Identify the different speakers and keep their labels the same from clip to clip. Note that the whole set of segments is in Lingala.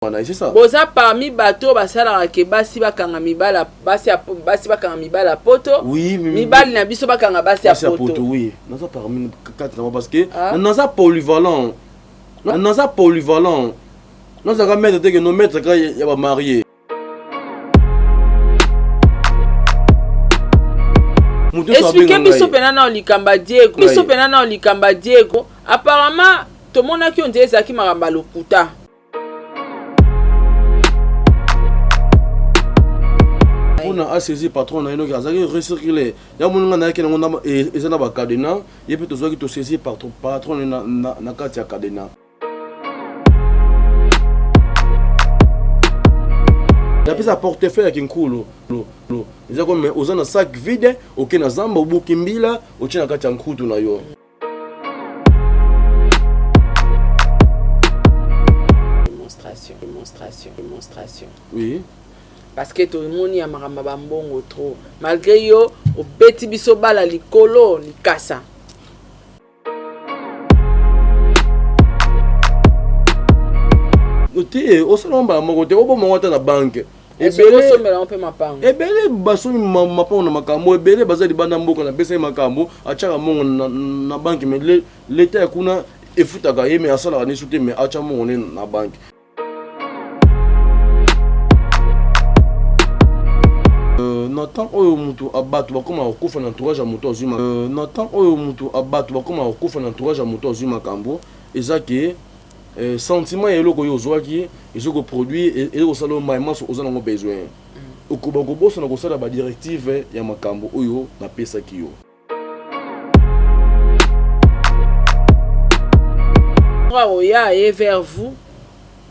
Speaker 1: Wana c'est ça.
Speaker 2: Boza parmi bato oyo basalaka ke basi bakanga mibala basi ya basi bakanga mibali ya poto.
Speaker 1: Oui,
Speaker 2: mibali na biso bakanga basi ya
Speaker 1: basi ya
Speaker 2: poto.
Speaker 1: poto oui. Naza parmi kati na bango parce que
Speaker 2: Ah.
Speaker 1: naza polyvalent. Naza polyvalent. Nazalaka maître te ke no maître kaka ya ba marié. Moto nyonso
Speaker 2: Explique
Speaker 1: abenga
Speaker 2: biso
Speaker 1: ngai.
Speaker 2: pena na likambo ya Diego. Biso
Speaker 1: Ngai.
Speaker 2: pena na likambo ya Diego. Apparemment tomonaki on dirait ezalaki makambo ya lokuta.
Speaker 1: Mpona asaisir patron na ye noki azalaki recircule ya moninga na yaki nango eza na bacadena ye mpe tozwaki tosaisir patron na, na, na kati ya cadena. Napesa portefeuille ya kinkulu eza comme oza na sac vide, oke na zamba, obuki mbila, otie na kati ya nkutu na yo.
Speaker 2: Démonstration, démonstration, démonstration.
Speaker 1: Oui.
Speaker 2: Parce que tomoni ya makambo ya bambongo trop. Malgré yo obeti biso bala likolo likasa.
Speaker 1: Te, osala mbala moko te, oboma ata na banke.
Speaker 2: Ebele mpe mapango.
Speaker 1: Ebele basomi mapango na makambo, ebele baza libanda mboka, napesa ye makambo, atiaka mbongo na, na banke, mais leta ya kuna efutaka ye, mais asalaka nisu te, mais atya mbongo ne na banke. Na temps oyo mutu bato bakoma kokufa na entourage ya moto azwi, na temps oyo mutu bato bakoma kokufa na entourage ya moto azwi makambo, eza ke sentiment ya eloko oyo ozwaki ezo koproduire, ezo kosala oyo mai maso oza nango besoin. Okoba kobosana kosala badirective ya makambo oyo napesaki yo.
Speaker 2: Oya ye vers vous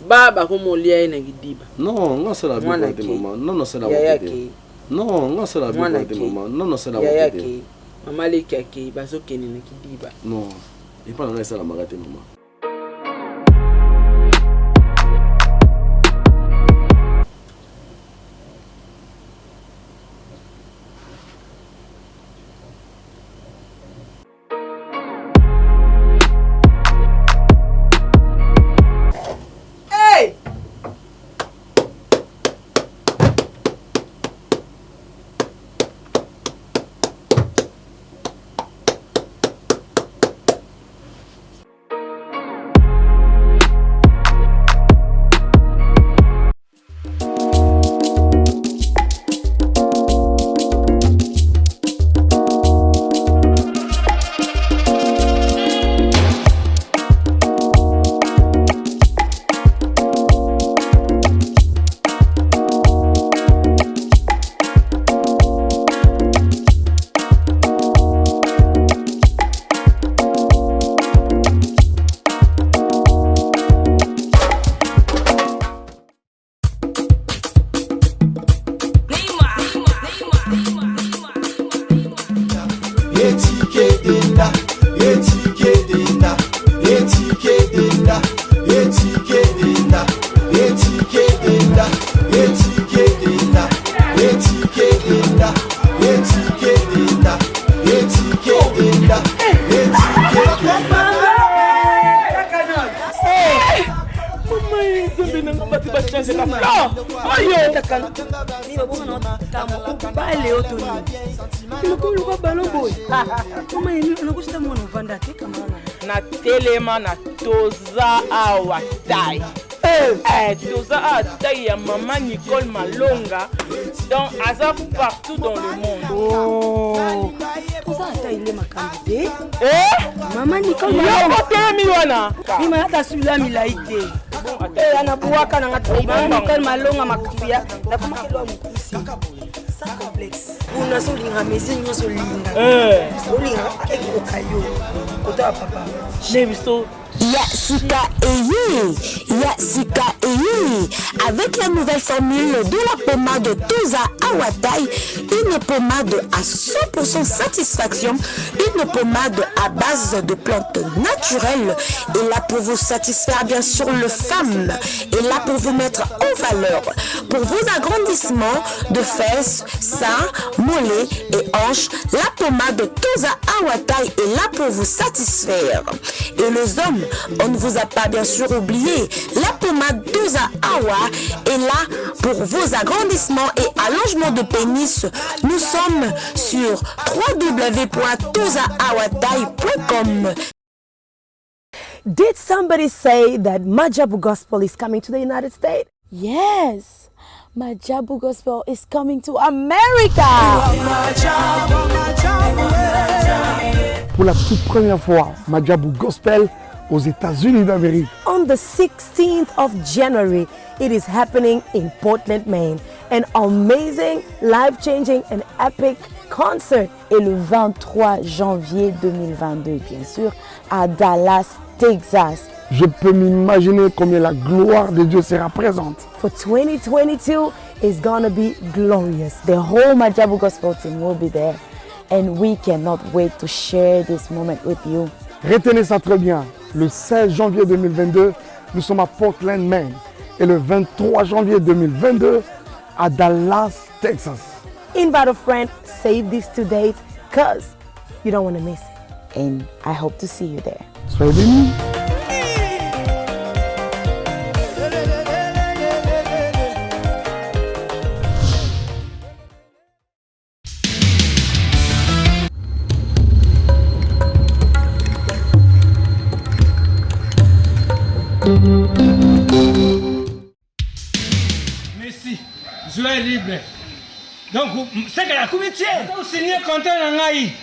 Speaker 2: ba bakomolia ye na kidiba.
Speaker 1: Non, nga asala
Speaker 2: Mwana
Speaker 1: biloko te
Speaker 2: ke.
Speaker 1: mama, non, nasala
Speaker 2: Yaya
Speaker 1: yango te.
Speaker 2: ke.
Speaker 1: Non, nga asala
Speaker 2: Mwana
Speaker 1: biloko te
Speaker 2: ke.
Speaker 1: mama, non, nasala
Speaker 2: Yaya
Speaker 1: yango te.
Speaker 2: ke mama leki akei, bazokende na kidiba.
Speaker 1: Non, epa na ngai esalamaka te mama.
Speaker 2: Hey!
Speaker 3: Natelema na toza awa tai, toza awa tai ya mama Nicole Malonga, donc aza partout dans le monde.
Speaker 4: Oh, toza ata ile makambo te. Mama Nicole.
Speaker 3: Yoko telemi wana.
Speaker 4: Mima ata sula milai te. Anabuwaka nanga te. Mama Nicole Malonga makambo ya nakomakelwa mokusi sans complexe. Kuna so olinga mesure nyonso, olinga olinga ekoka yo kota ya papa.
Speaker 3: Ne biso.
Speaker 5: Ya Sika Eye, Ya Sika Eye, avec la nouvelle formule de la pommade Toza Awatai, une pommade à 100% satisfaction, une pommade à base de plantes naturelles, et là pour vous satisfaire bien sûr le femme, et là pour vous mettre en valeur, pour vos agrandissements de fesses, seins, mollets et hanches, la pommade Toza Awatai est là pour vous satisfaire. Et les hommes, on ne vous a pas bien sûr oublié. La pommade Toza Toza Awa est là pour vos agrandissements et allongements de pénis. Nous sommes sur www.tozaawataille.com.
Speaker 4: Did somebody say that Majabu Gospel is coming to the United States?
Speaker 6: Yes, Majabu Gospel is coming to America.
Speaker 7: Pour la toute première fois, Majabu Gospel aux États-Unis d'Amérique.
Speaker 4: On the 16th of January, it is happening in Portland, Maine. An amazing, life-changing and epic concert.
Speaker 6: Et le 23 janvier 2022, bien sûr, à Dallas, Texas.
Speaker 7: Je peux m'imaginer combien la gloire de Dieu sera présente.
Speaker 4: For 2022 is gonna be glorious.
Speaker 6: The whole Majabu Gospel team will be there. And we cannot wait to share this moment with you.
Speaker 7: Retenez ça très bien. Le 16 janvier 2022, nous sommes à Portland, Maine. Et le 23 janvier 2022, à Dallas, Texas.
Speaker 4: Invite a friend, save these two dates, cause you don't want to miss it.
Speaker 6: And I hope to see you there.
Speaker 7: Soyez bénis.
Speaker 8: Messi, joueur libre. Donc, seke nakomi tie osigne contrat na ngai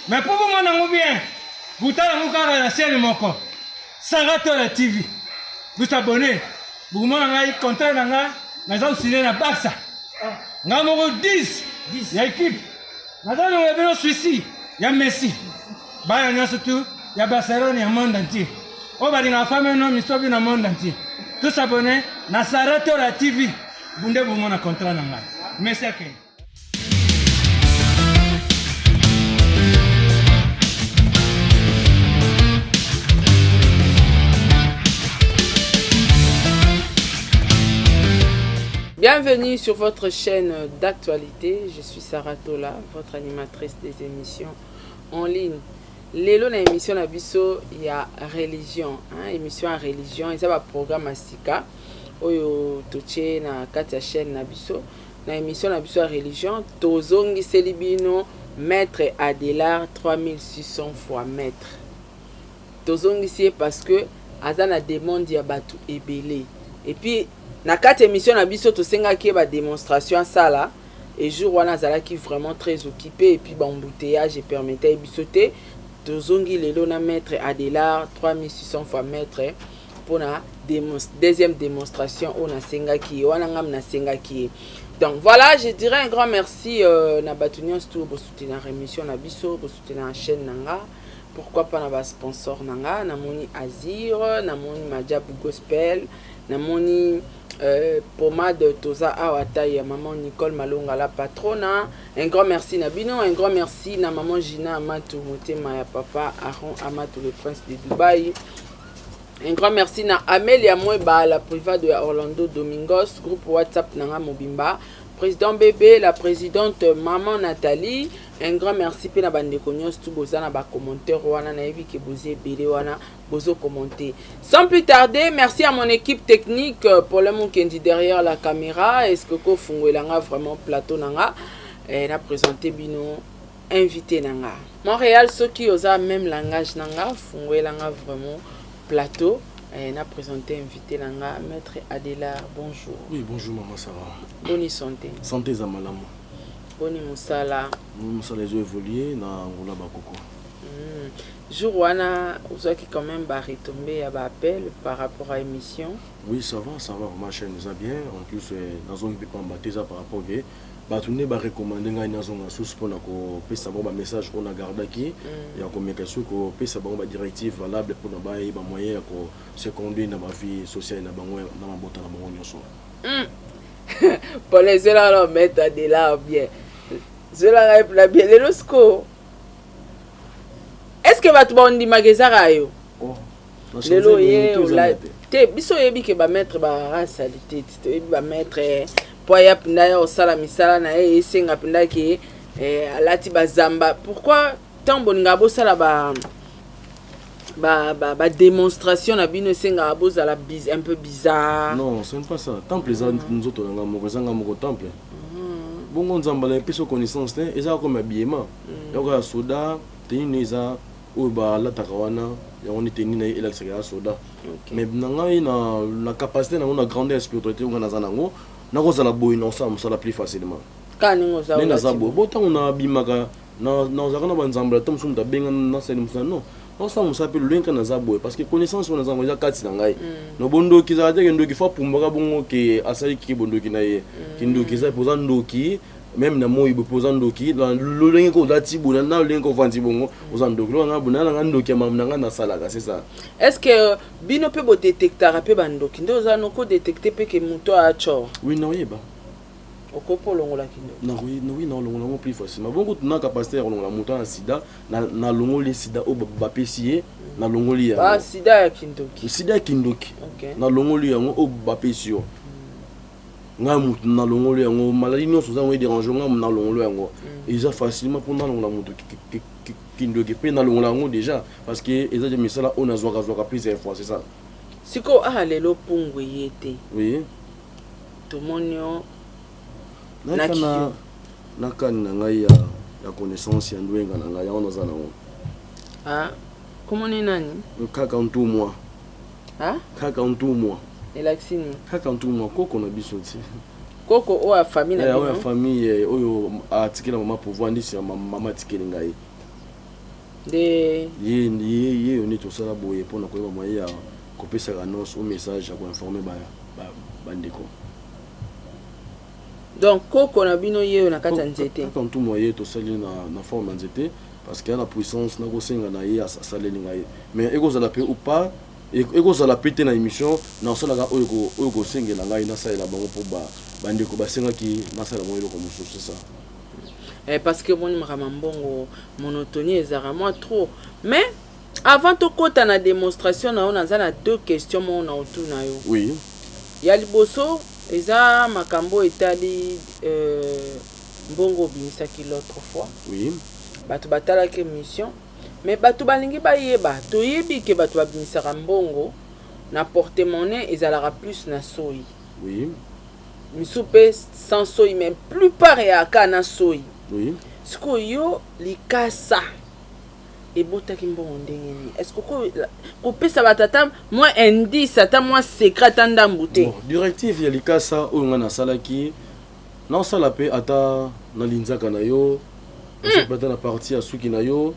Speaker 8: mais mpo bomona yango bien botala yango kaka na chaîne moko Sarah Tola TV bosabone bokomona ngai contrat na ngai naza kosigne na Barça ngai moko 10 ya équipe naza longola bino Suisse ya Messi bana nyonso tu ya Barcelone ya monde entier oyo balingaka femme no misobi na monde entier tosabone na Sarah Tola TV bunde bomona contrat na ngai Messi akende.
Speaker 2: Bienvenue sur votre chaîne d'actualité. Je suis Sarah Tola, votre animatrice des émissions en ligne. Lelo na émission na biso ya religion, hein, émission ya religion, eza ba programme ya sika oyo totie na kati ya chaîne na biso. Na émission na biso ya religion, tozongiseli bino Maître Adelard 3600 fois maître. Tozongisi ye parce que aza na demande ya batu ebele. Et puis na kati émission na biso tosengaki ye ba démonstration asala et jour wana azalaki vraiment très occupé et puis ba embouteillage e permettait biso te. Tozongi lelo na Maître Adelard 3600 fois maître pona deuxième démonstration oyo nasengaki ye wana ngam nasengaki ye. Donc voilà, je dirais un grand merci na batu nyonso tout bosoutenir émission na biso, bosoutenir chaîne na nga. Pourquoi pas na ba sponsor na nga, namoni Azir, namoni Majabu Gospel, namoni pomade Toza Awa taille ya maman Nicole Malonga la patrona. Un grand merci na bino, un grand merci na maman Gina Amatou motema ya papa Aaron Amatou le prince de Dubaï. Un grand merci na Amelia Mweba la privade ya Orlando Domingos, groupe WhatsApp nanga mobimba, président bébé, la présidente maman Nathalie. Un grand merci pe na bandeko nyonso tout boza na ba commentaire wana na yebi ke boze ebele wana bozo commenter. Sans plus tarder, merci à mon équipe technique Paul Mukendi derrière la caméra. Est-ce que ko fungwelanga vraiment plateau nanga et na présenter bino invité nanga. Montréal soki oza même langage nanga fungwelanga vraiment plateau et na présenter invité nanga Maître Adelard. Bonjour.
Speaker 1: Oui, bonjour maman Sarah.
Speaker 2: Bonne santé.
Speaker 1: Santé za malamu.
Speaker 2: Boni musala.
Speaker 1: Musala ezo évoluer na Angola bakoko.
Speaker 2: Jour wana ozwaki quand même ba retombées ya ba appel par rapport à émission.
Speaker 1: Oui, ça va, ça va, ma chaîne eza bien. En plus nazongi pe pamba te eza par rapport ke bato nde ba recommander ngai nazonga susu mpona kopesa bango ba message oyo nagardaki ya komeka soki kopesa bango ba directive valable mpona bayeba moyen ya ko se conduire na ba vie sociale na bango na mabota na bango nyonso.
Speaker 2: Paul ezela na maître Adelard bien. Zela ngai pla bien lelo siko. Est-ce que bato bandimaka ezaka yo?
Speaker 1: Oh,
Speaker 2: Lelo ye ola te biso oyebi ke ba maître ba rasalité te oyebi ba maître po aya mpenza ya kosala misala na ye esenga mpenza ke alati bazamba. Pourquoi ntango bolingaka bosala ba Badémonstration na bino esengaka bozala un peu bizarre?
Speaker 1: Non, ce n'est pas ça. Temple eza nzoto na nga moko, eza nga moko temple. Bongo Nzambe ala epesi yo connaissance te, eza comme habillement yoko ya soda. Tenue ne eza oyo balataka wana, yango nde tenue na ye elakisaka ya soda. Mais na ngai, na capacité nango, na grandeur ya spiritualité oyo ngai naza nango, nakozala boye na kosala mosala plus facilement.
Speaker 2: Kaka ndenge oza.
Speaker 1: Nde naza boye bo, ntango nabimaka, nazalaka na banzambe ata mosusu, moto abenga nasali mosala, non, nasala mosala mpe lolenge kaka naza boye, parce que connaissance oyo naza yango eza kati na ngai. No bondoki ezala te ke ndoki fo apumbaka bongo ke asali kiki bondoki na ye. Kindoki eza mpo oza ndoki même na moi boye, mpo oza ndoki na lolenge ko olati boye, na lolenge ko ovandi bongo, oza ndoki. Loka ngai boye, na nanga ndoki ya makambo na ngai nasalaka, c'est ça.
Speaker 2: Est ce que bino mpe bodétectaka mpe bandoki? Nde oza noko détecte mpe ke moto aacor?
Speaker 1: Oui, naoyeba.
Speaker 2: Okoki mpo olongola kindoki?
Speaker 1: Oui, naolongola yango plus facilement. Bongo na capacité ya kolongola moto na sida, nalongoli sida oyo bapesi ye, nalongoli yango.
Speaker 2: Sida ya kindoki?
Speaker 1: Sida ya kindoki. Nalongoli yango oyo bapesi yo. Ngai motu nalongoli yango. Maladie nyonso oza yango edérange ngai, nalongoli yango. Eza facilement mpo nalongola moto kindoki, mpe nalongola yango déjà, parce que eza de misala oyo nazwaka zwaka plusieurs fois, c'est ça.
Speaker 2: Sikoyo awa lelo mpungu eye te.
Speaker 1: Oui.
Speaker 2: Tomoni yo.
Speaker 1: Na nakani na ngai ya connaissance ya ndwenga na ngai, yango naza nango.
Speaker 2: Ah, komoni nani?
Speaker 1: Kaka ntumwa.
Speaker 2: Ah?
Speaker 1: Kaka ntumwa.
Speaker 2: Elakisi nini?
Speaker 1: Kaka ntumwa, koko na biso ti.
Speaker 2: Koko oyo ya famille na
Speaker 1: oyo ya
Speaker 2: bino?
Speaker 1: Famille oyo atikela mama pouvoir, ndisi ya mama atikeli ngai.
Speaker 2: Nde
Speaker 1: Ye yo nde tosala boye mpona koyeba moyen ya kopesaka annonce ou message ya koinforme bandeko.
Speaker 2: Donc koko na bino ye oyo na kati ya nzete?
Speaker 1: Kaka ntumwa ye tosali na forme ya nzete, parce que ya na puissance nakosenga na ye asaleli ngai. Mais ekozala mpe ou pas, ekozala mpe te na émission nakosalaka oyo oyo kosengela ngai nasalela bango, mpo bandeko basengaki nasala bango eloko mosusu, c'est ça.
Speaker 2: Parce que omoni makambo ya mbongo, monotonie ezalaka mwa trop. Mais avant tokɔta na démonstration na yo, naza na deux questions moko na otuna yo.
Speaker 1: Oui.
Speaker 2: Ya liboso eza makambo oyo etali mbongo obimisaki l'autre fois. Bato batalaki émission, mais bato balingi bayeba. Toyebi ke bato babimisaka mbongo na porte-monnaie ezalaka plus na soi. Misu mpe sans soi, mais plupart eyaka na soi. Sikoyo yo, likasa ebotaki mbongo ndenge nini? Est ce que kopesa bato ata mwa indice, ata mwa secret, ata ndambu te?
Speaker 1: Bon, directive ya likasa oyo ngai nasalaki, naosala mpe ata na linzaka na yo, mpe ata na partie ya suki na yo,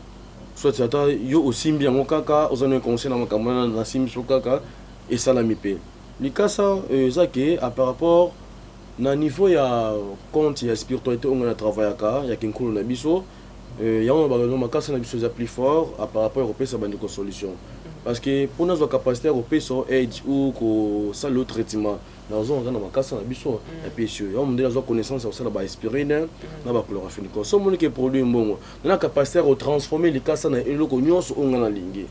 Speaker 1: soit ata yo osimbi yango kaka, oza na conseil na makambo wana, nasimbi so kaka, esalami. Mpe likasa eza ke par rapport na niveau ya compte ya spiritualité oyo ngai na travaillaka ya kinkulu na biso, yango na makasi na biso eza plus fort par rapport ya kopesa bandeko solution, parce que mpo nazwa capacité ya kopesa aide ou kosala yo traitement, nazonga na makasa na biso ya pesi oyo. Yango mondele azwa connaissance ya kosala baaspirine na bachloramphénicol. So omoni ke produit mbongo, na capacité ya kotransforme likasa na eloko nyonso oyo ngai nalingi.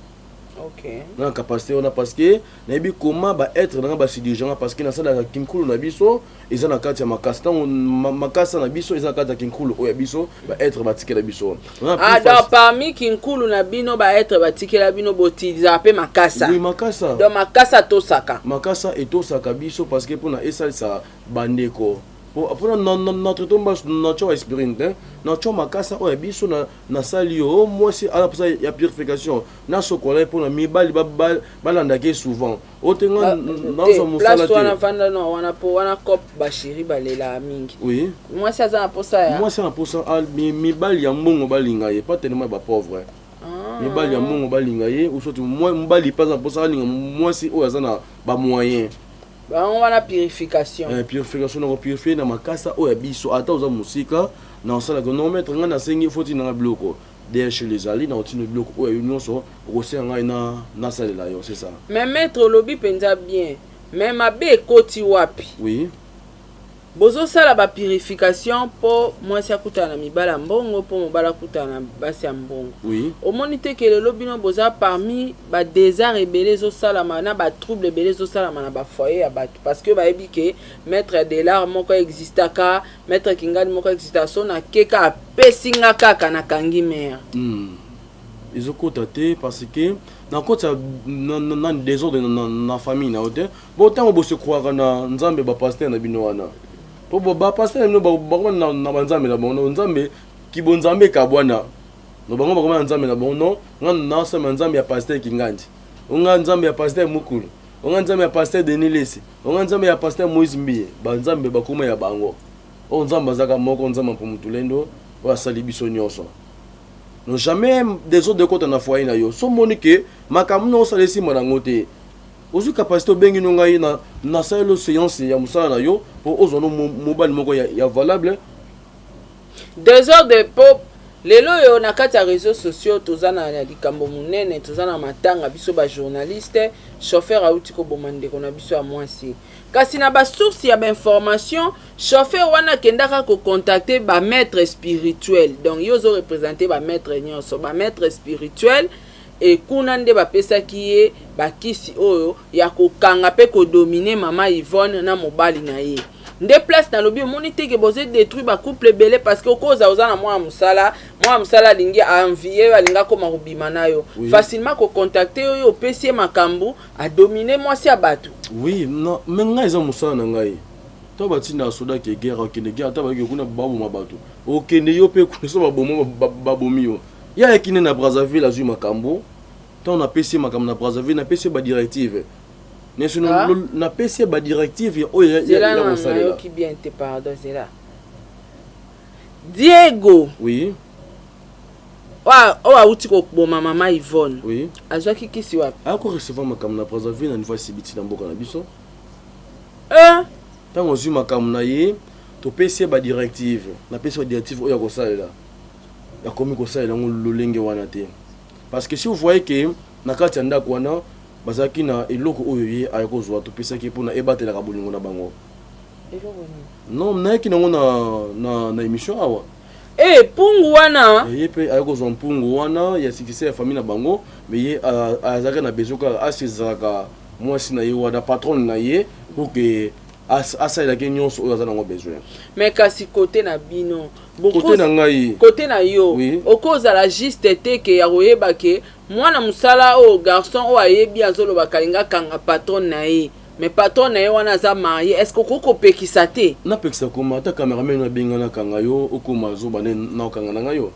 Speaker 1: Na capacité wana, parce que nayebi comment baêtre nanga basidirigeanga, parce que nasalaka kinkulu na biso eza na kati ya makasa. Ntango makasa na biso eza na kati ya kinkulu oyo ya biso, baêtre batikela biso.
Speaker 2: Ah, donc parmi kinkulu na bino, baêtre batikela bino, botilizaka mpe makasa?
Speaker 1: Oui, makasa.
Speaker 2: Donc makasa tosaka?
Speaker 1: Makasa etosaka biso, parce que mpona esalisa bandeko, mpona na traité mbasu, na tio aspirine te, na tio makasa oyo ya biso. Nasali yo mwasi aza mposa ya purification, nasokola ye mpona mibali balandaka ye souvent. Oyo te nga nazwa mosala
Speaker 2: te. Wana vanda na wana, mpo wana cop basheri balelaka mingi.
Speaker 1: Oui.
Speaker 2: Mwasi aza na posa ya
Speaker 1: Mwasi na posa mibali ya mbongo balinga ye, pas tellement bapauvre. Mibali ya mbongo balinga ye, ou soit mobali mpe aza na posa alinga mwasi oyo aza na bamoyen.
Speaker 2: Bango wana purification.
Speaker 1: Purification, na kopurifie na makasa oyo ya biso. Ata oza mosika, na osalaka non, maître, ngai nasengi foti nanga biloko, DHL ezali na otina biloko oyo nyonso okosenga ngai nasalela yo, c'est ça.
Speaker 2: Mais maître, olobi mpenza bien, mais mabe ekoti wapi?
Speaker 1: Oui.
Speaker 2: Bozosala bapurification mpo mwasi akutana na mibali ya mbongo, mpo mobali akutana na basi ya mbongo. Omoni te ke lelo bino boza parmi badésert ebele ezosalama na batrouble ebele ezosalama na bafoyer ya bato, parce que bayebi ke maître Adelard moko existaka, maître Kingani moko existaka, so nakeka apesi nga kaka nakangi mare.
Speaker 1: Ezokota te parce que nakotisa na désordre na famille na yo te. Bo ntango bose croire na Nzambe, bapasteur na bino wana, po bapasteur na bino bakoma na banzambe na bango, Nzambe kibonzambe ekabwana no, bango bakoma na nzambe na bango. No, nga nasama nzambe ya pasteur Kingandi, onga nzambe ya pasteur Mukulu, onga nzambe ya pasteur Denis Lesi, onga nzambe ya pasteur Moïse Mbiye. Banzambe bakoma ya bango. Oyo Nzambe azaka moko, Nzambe mpo mutulendo oyo asali biso nyonso. No, jamais désordre ekota na foyer na yo. So moni ke makambo na osala esimba nango te, ozwi capacité, obengi no ngai, na nasaleli séance ya mosala na yo mpo ozwa no mobali moko ya valable.
Speaker 2: Désordre, mpo lelo oyo na kati ya réseaux sociaux toza na likambo monene, toza na matanga. Biso bajournaliste, chauffeur auti koboma ndeko na biso ya mwasi, kasi na basource ya bainformation, chauffeur wana akendaka kocontacter bamaître spirituel. Donc ye ozoreprésenter bamaître nyonso, bamaître spirituel, e kuna nde bapesaki ye bakisi oyo ya kokanga mpe kodominer mama Yvonne na mobali na ye. Nde place nalobi, omoni teke boze détruire bacouple ebele, parce que okoza oza na mwana mosala, mwana mosala alingi aenvie, alingi akoma kobima na yo. Facilement kocontacter oyo opesi ye makambo, adomine mwasi ya bato.
Speaker 1: Oui, non, mais ngai eza mosala na ngai. To batindaka soda ke guerre, akende guerre, ata bayaki kuna baboma bato, okende yo mpe kuna, so baboma, babomi yo. Ye ayaki nde na Brazzaville, azwi makambo. Ntango napesi ye makambo na Brazzaville, napesi ye badirective.
Speaker 2: Ah.
Speaker 1: Napesi ye badirective oyo
Speaker 2: ya kosalela. Nayoki bien te, pardon, zela. Diego?
Speaker 1: Oui.
Speaker 2: Oyo awuti koboma mama Yvonne?
Speaker 1: Oui.
Speaker 2: Azwaki kisi wapi?
Speaker 1: Ayako recevoir makambo na Brazzaville, na niveau ya Sibiti, na mboka na biso.
Speaker 2: Eh?
Speaker 1: Ntango azwi makambo na ye, topesi ye badirective, napesi badirective oyo ya kosalela, akomi kosalela yango lolenge wana te, parce que si vous voyez ke na kati ya ndako wana bazalaki na eloko oyo ye aya kozwa, topesaki ye mpona ebatelaka bolingo na bango. Non, nayaki nango na émission awa.
Speaker 2: E mpungu wana?
Speaker 1: Ye mpe aya kozwa mpungu wana ya succès ya famille na bango, mais ye azalaki na besoin kaka asezalaka mwasi na ye wana, patronne na ye, pour que asalelaki nyonso oyo aza nango besoin.
Speaker 2: Mais kasi kote na bino?
Speaker 1: Kote na ngai?
Speaker 2: Kote na yo.
Speaker 1: Oui.
Speaker 2: Okozala juste te ke ya koyeba ke mwana mosala oyo, garçon oyo ayebi, azoloba alinga akanga patronne na ye, mais patron na ye wana aza marié, est ce que okoki kopekisa te?
Speaker 1: Napekisa koma? Ata cameraman abenga, nakanga yo, okoma zoba nde naokanga na ngai yo.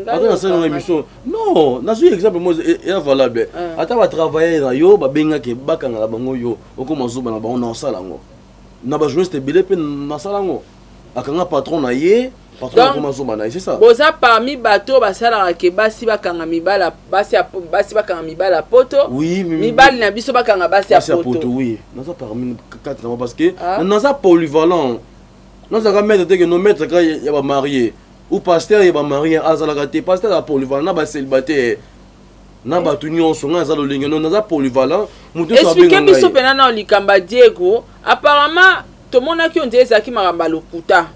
Speaker 1: Ata nasali nanga émission, non, nazwi exemple mo eza valable. Ata batravailleur na yo babengaki bakangaka bango yo, okoma zoba na bango, na osala yango na bajournaliste ebele mpe nasala yango, akanga patron na ye, patron akoma zoba na ye, c'est ça.
Speaker 2: Boza parmi bato basalaka ke basi bakanga mibala, basi basi bakanga mibala ya poto?
Speaker 1: Oui.
Speaker 2: Mibali na biso bakanga basi ya poto?
Speaker 1: Oui, naza parmi kati na, parce que naza polyvalent. Nazalaka maître te ke no maître kaka ya bamarié ou pasteur ya bamarié, azalaka te. Pasteur ya polyvalent na bacélibataire na bato nyonso. Ngai naza lolenge no, naza polyvalent,
Speaker 2: moto explique biso mpena na likambo ya Diego. Apparemment tomonaki oyo nde ezalaki makambo ya lokuta.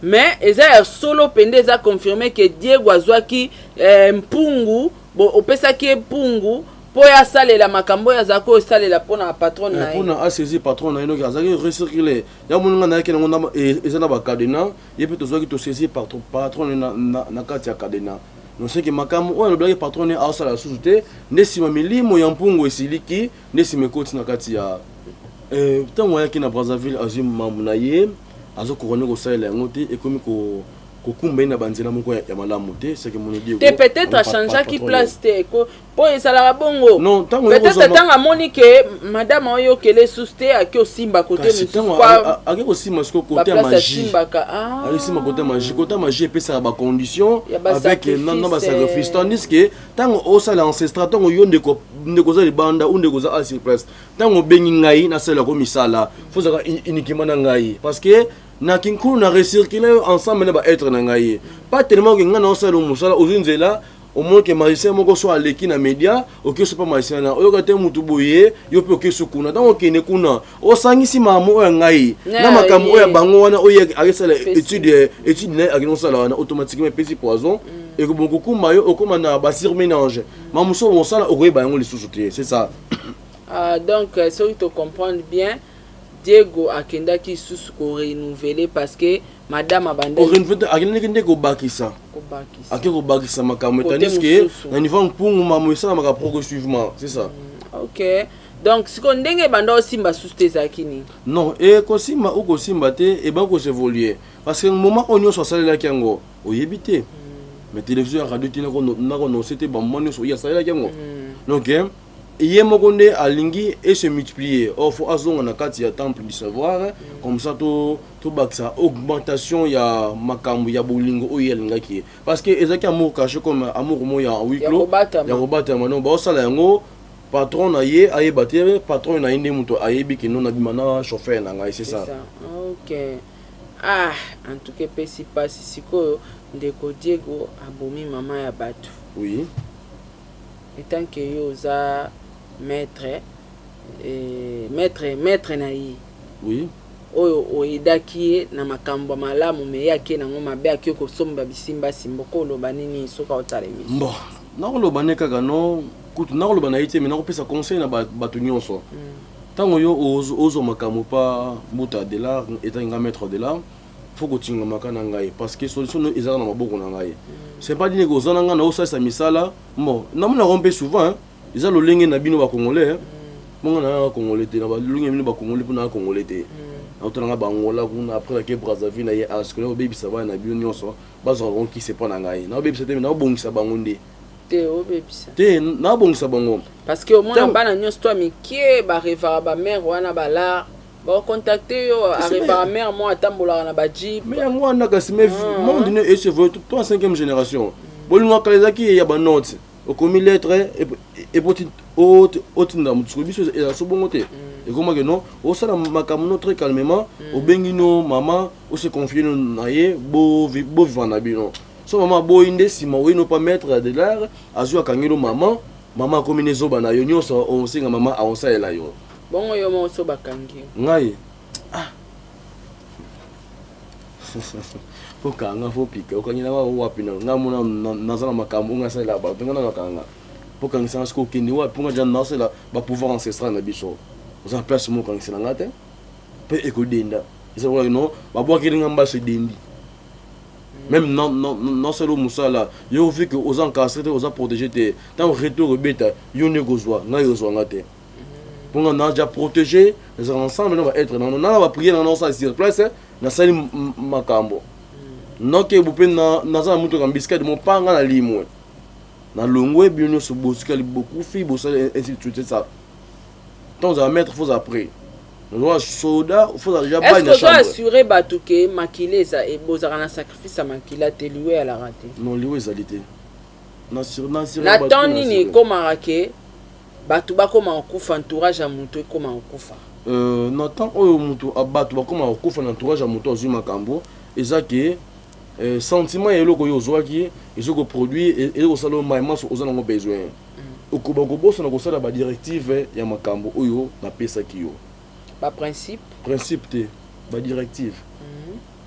Speaker 2: Mais eza ya solo mpenza, eza confirmé ke Diego azwaki mpungu, bo opesaki ye mpungu mpo ye asalela makambo oyo azalaki osalela mpona patron na ye.
Speaker 1: Mpona asaisir patron na ye, noki azalaki recircule ya moninga nayaki nango, eza na bacadenas. Ye mpe tozwaki, tosaisir patron na kati ya cadenas. Noseki makambo oyo alobelaki patron ne aosala lisusu te, nde nsima milimo ya mpungu esiliki, nde nsima ekoti na kati ya ntango ayaki na Brazzaville, azwi mambo na ye, azokoka nde kosalela yango te, ekomi kokumba ye na banzela moko ya malamu te, seke moni
Speaker 2: Diego. Te, peut-être achangeaki place te, mpo ezalaka bongo.
Speaker 1: Non,
Speaker 2: ntango peut-être ntango amoni ke madame oyokele susu te, ake osimba kote mosusu.
Speaker 1: Ake kosimba siko kote ya magie, ake simba kote ya magie. Kote ya magie epesaka bacondition avec na basacrifice, tandis que ntango osala ancestral, ntango yo ndeko oza libanda ou ndeko oza a sur place, ntango obengi ngai nasalelako misala, fo ozalaka uniquement na ngai, parce que na kinkulu na recircule ensemble na baêtre na ngai. Pas tellement ke ngai naosala mosala, ozwi nzela, omoni ke magicien moko so aleki na média, okoki so mpa magicien na oyoka te mutu boye, yo mpe okoki so kuna. Ntango okende kuna, osangisi makambo oyo ya ngai na makambo oyo ya bango wana oyo akesala étude na ye, akende kosala wana, automatiquement epesi poison, ekobonga kokumba yo, okóma na basurménage, mamosu mosala okoyeba yango lisusu te, c'est ça.
Speaker 2: Ah, donc soki tocomprendre bien. Diego akendaki lisusu korenouveler parce que madame abandaki
Speaker 1: korenouveler, akendaki nde kobakisa.
Speaker 2: Kobakisa.
Speaker 1: Ake kobakisa makambo.
Speaker 2: Côté
Speaker 1: tandis que
Speaker 2: mosusu.
Speaker 1: Na niveau ya mpungu, makambo esalamaka progressivement, c'est ça.
Speaker 2: Ok, donc sikoyo ndenge ebanda osimba susu te, ezalaki nini?
Speaker 1: Non, ekosimba ou kosimba te, ebaki kosévoluer parce que moment oyo nyonso asalelaki yango, oyebi te, mais télévision ya radio te, nakononse te bamoma nyonso oyo asalelaki yango. Donc ye moko nde alingi ese multiplier. Or faut azonga na kati ya temple du savoir, comme ça tobakisa augmentation ya makambo ya bolingo oyo ye alingaki ye, parce que ezalaki amour caché, comme amour mo ya huis
Speaker 2: Ya
Speaker 1: clos.
Speaker 2: Kobatama.
Speaker 1: Ya kobatama. Donc baosala yango, patron na ye ayeba te. Patron na ye nde moto ayebi keno nabima na chauffeur na ngai, c'est
Speaker 2: C'est
Speaker 1: ça.
Speaker 2: ça. Ok, ah, en tout cas epesi mpasi. Sikoyo ndeko Diego abomi mama ya bato.
Speaker 1: Oui.
Speaker 2: Etant que yo oza maître, maître na ye, oyo oyedaki ye na makambo ya malamu, me ye ake nango mabe, ake kosomba bisimbasimba, okoloba nini soki aotala émission?
Speaker 1: Bon, nakoloba nde kaka no kutu nakoloba na ye te, me nakopesa conseil na bato nyonso. Ntango yo ozwa makambo pa mbuta de l'art, etangi nga maître de l'art, faut kotingamaka na ngai, parce que solution no ezalaka na maboko na ngai. C'est pas dire oza na ngai na osalisa misala. Bon, namonaka mpe souvent, hein, eza lolenge na bino bacongolais, hein. Bongo na yaka congolais te, na balolenge na bino bacongolais, mpo naya congolais te. Naotalanga bangola kuna, après nake Brazzaville, na ye askole obebisa bana na bino nyonso, bazwaka bango kisi epa na ngai. Naobebisa te, me naobongisa bango nde.
Speaker 2: Te, obebisa.
Speaker 1: Te, naobongisa bango.
Speaker 2: Parce que omona bana nyonso to ya mike barevaka bamare wana, balar bakocontacte yo, arevaka mare mo atambolaka na bajeep.
Speaker 1: Mais yango wana kasi, mais monde ne esevoye to en cinquième génération. Bolingo kala ezalaki ya banote, okomi lettre epoti otinda motu. Soki biso ezala so bongo te, ekomaki no osala makambo no très calmement, obengi no mama, ose confie no na ye, bovivre na bino. So mama aboyi, nde nsima oyi no pa maître de l'art, azwi akangi no mama. Mama akomi ne zoba na yo nyonso, osenga mama aosalela yo.
Speaker 2: Bongo yo moko so bakangi yo?
Speaker 1: Ngai, ah, okanga fo pika, okangi nanga wapi? Na ngai mona naza na makambo oyo ngai asalela bato, ngai nakakanga mpo kangisanga. Soki okende wapi? Mpo ngai deja nasala bapouvoir ancestral na biso, oza na place moko okangisela nga te, mpe ekodenda. Eza lokola no babwakeli nga mbaso, edendi. Même nasala mosala yo, vu que oza encadré te, oza protégé te, ntango retour ebeta yo nde kozwa ngai, ozwa nga te, mpo nga naja protégé. Ezalaka ensemble na baêtre nano nana baprière nanga, naosala sur place, nasali makambo nokebu mpe naza na mutuka mbisikadi mopanga na limwe, nalongwe, bino nyonso bosikali, bokufi, bosali, ainsi de suite. C'est ça. Ntango ozala maître, faut ozala prêt. Ozala soda, faut ozala déjà
Speaker 2: est
Speaker 1: bai
Speaker 2: ce
Speaker 1: na
Speaker 2: que ozo
Speaker 1: chambre.
Speaker 2: Assuré bato ke makila eza bozalaka na sacrifice ya makila te, liwe eyalaka te?
Speaker 1: Non, liwe ezali te.
Speaker 2: Na temps nini ekomaka ke bato bakoma kokufa, entourage ya moto ekoma kokufa?
Speaker 1: Na temps oyo moto bato bakoma kokufa na entourage ya moto azwi makambo, eza ke sentiment ya eloko oyo ozwaki eza koproduire, eza kosala oyo mai maso oza nango besoin. Okoba kobosana kosala badirective ya makambo oyo napesaki yo.
Speaker 2: Baprincipe.
Speaker 1: Principe te, badirective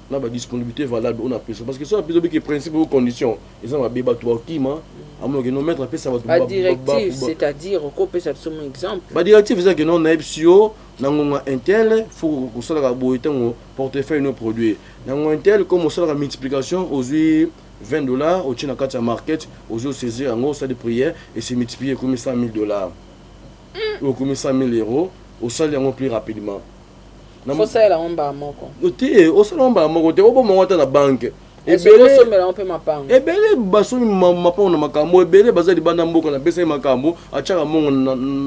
Speaker 1: na badisponibilité valable oyo napesa, parce que so napesa obiki principe oyo, condition eza mabe, bato bakima, amonake no maître apesa bato.
Speaker 2: Badirective, c'est-à-dire okopesa biso mo exemple?
Speaker 1: Badirective eza ke no nayebisi yo na ngonga intel, faut kosalaka boye. Ntango portefeuille no produit na ngonga intel, comme osalaka multiplication, ozwi 20 $, otie na kati ya market, ozwi, osaisir yango, osali prière, ese multiplier, ekomi 100 000 $, okomi 100 000 €, osali yango plus rapidement.
Speaker 2: Fosalela yango mbala moko?
Speaker 1: Te, osala yango mbala moko te, oboma ata na banke.
Speaker 2: Ebele mpe mapango.
Speaker 1: Ebele basomi mapango na makambo, ebele baza libanda mboka, napesaki makambo, atiaka mbongo